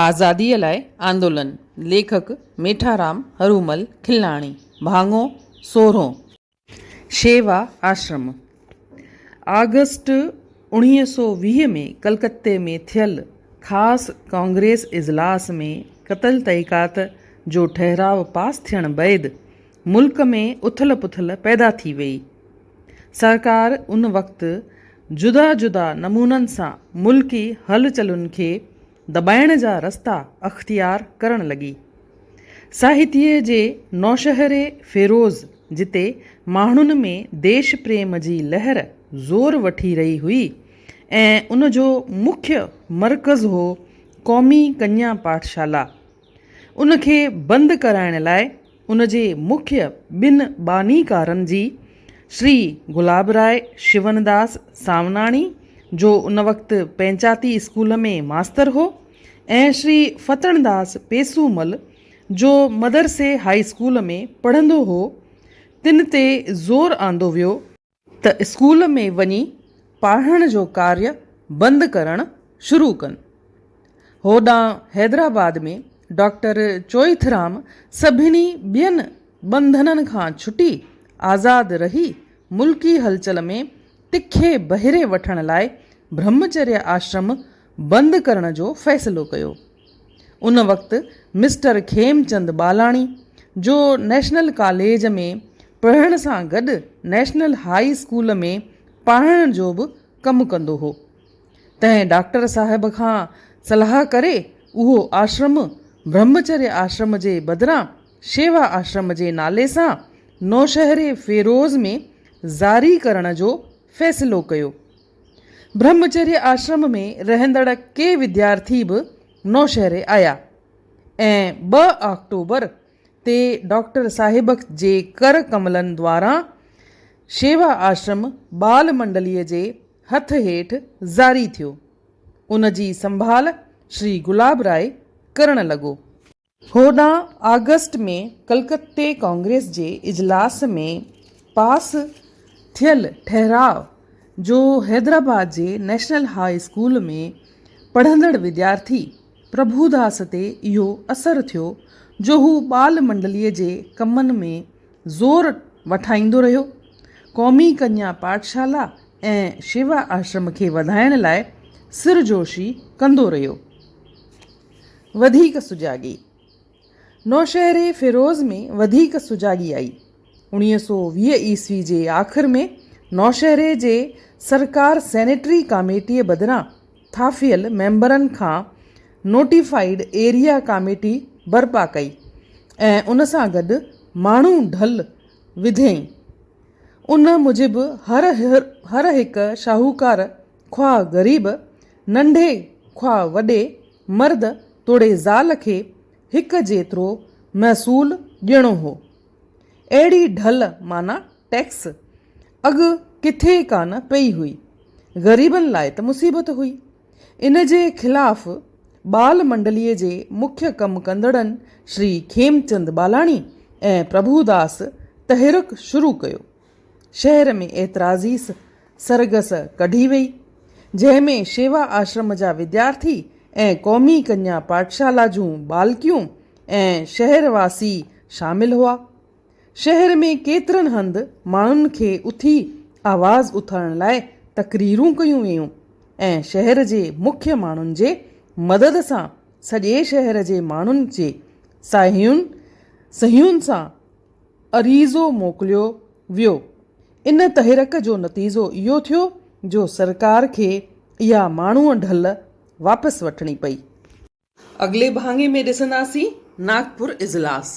آزاديء لاء آندولن، ليکڪ، ميٺارام هرومل کلناڻي، ڀاڱو سورهون. شيوا آشرم، آگسٽ 1920 ۾ ڪلڪتي ۾ ٿيل خاص ڪانگريس اجلاس ۾ قتل تحقيقات جو ٺهراء پاس ٿيڻ بعد ملڪ ۾ اٿل پٿل پيدا ٿي ويئي. سرڪار ان وقت جدا جدا نمونن سان ملڪي هل چلن کي دٻائڻ جا رستا اختيار ڪرڻ لڳي. ساهتيء جي نوشهري فيروز جتي ماڻهن ۾ ديش پريم جي لهر زور وٺي رهي هئي ۽ ان جو مکيه مرڪز هو قومي ڪنيا پاٺشالا، ان کي بند ڪرائڻ لاء ان جي مکيه ٻن بانيڪارن جي شري گلاب راء شونداس ساوناڻي جو ان وقت پئنچاتي اسڪول ۾ ماستر هو ۽ شري فتڻداس پيسومل جو مدرسي هائي اسڪول ۾ پڙهندو هو تن تي زور آندو ويو ته اسڪول ۾ وڃي پاڙهڻ جو ڪاريه بند ڪرڻ شروع ڪن. هوڏانهن حيدرآباد ۾ ڊاڪٽر چوئٿرام سڀني ٻين ٻنڌنن کان ڇٽي آزاد رهي ملڪي هلچل ۾ تکي بهري وٺڻ لاء برهمچريه آشرم بند ڪرڻ جو فيصلو ڪيو. ان وقت مسٽر کيمچند ٻالاڻي، جو نيشنل ڪاليج ۾ پڙهڻ سان گڏ نيشنل هائي اسڪول ۾ پاڙهڻ جو به ڪم ڪندو هو، تنهن ڊاڪٽر صاحب کان صلاح ڪري اهو آشرم برهمچريه آشرم جي بدران شيوا آشرم جي نالي سان نوشهري فيروز ۾ جاري ڪرڻ جو فيصلو ڪيو. برهمچريه آشرم ۾ رهندڙ ڪي وديارٿي به نوشهري آيا ۽ 2 آڪٽوبر تي ڊاڪٽر صاحب جي ڪر ڪملن دواران شيوا آشرم ٻال منڊليء جي هٿ هيٺ جاري ٿيو. ان جي سنڀال شري گلاب راء ڪرڻ لڳو. هوڏانهن آگسٽ ۾ ڪلڪتي ڪانگريس جي اجلاس ۾ پاس ٿيل ٺهراء جو حيدرآباد جي نيشنل هاء اسڪول ۾ پڙهندڙ وديارٿي پرڀوداس تي اهو اثر ٿيو جو هو ٻال منڊليء جي ڪمن ۾ زور وٺائيندو رهيو. قومي ڪنيا پاٺشالا ۽ شيوا آشرم کي وڌائڻ لاء سرجوشي ڪندو رهيو. وڌيڪ سجاڳي. نوشهري فيروز ۾ وڌيڪ سجاڳي آئي. 1920 عيسوي جي آخر ۾ نوشهري جي سرڪار سينيٽري ڪاميٽيء بدران ٿاڦيل ميمبرن کان نوٽيفائيڊ ايريا ڪاميٽي برپا ڪئي ۽ ان سان گڏ ماڻهو ڍل وڌئين. ان موجب هر هر هڪ شاهوڪار خواه غريب، ننڍي خواه وڏي، مرد توڙي زال کي هڪ جيترو محصول ڏيڻو هو. اهڙي ڍل معنيٰ ٽيڪس اڳ ڪٿي ڪانه پئي هئي. غريبن لاء ته مصيبت هئي. ان جي خلاف ٻال منڊليء جي مکيه ڪم ڪندڙن شري کيمچند ٻالاڻي ۽ پرڀوداس تحرڪ شروع ڪيو. شهر ۾ اعتراضي سرگس ڪڍي وئي، جنهن ۾ شيوا آشرم جا وديارٿي ۽ قومي ڪنيا پاٺشالا جون ٻالڪيون ۽ شهر واسي شامل هئا. شهر ۾ ڪيترن هنڌ ماڻهن کي اٿي آواز اٿارڻ لاء تقريرون ڪيون ويون ۽ شهر جي مکيه ماڻهن جي مدد سان سڄي شهر جي ماڻهن جي صحيحن سان عريضو موڪليو ويو. ان تحرڪ جو نتيجو اهو ٿيو جو سرڪار کي اها ماڻهوء ڍل واپس وٺڻي پئي. اڳلي ڀاڱي ۾ ڏسنداسين ناگپور اجلاس.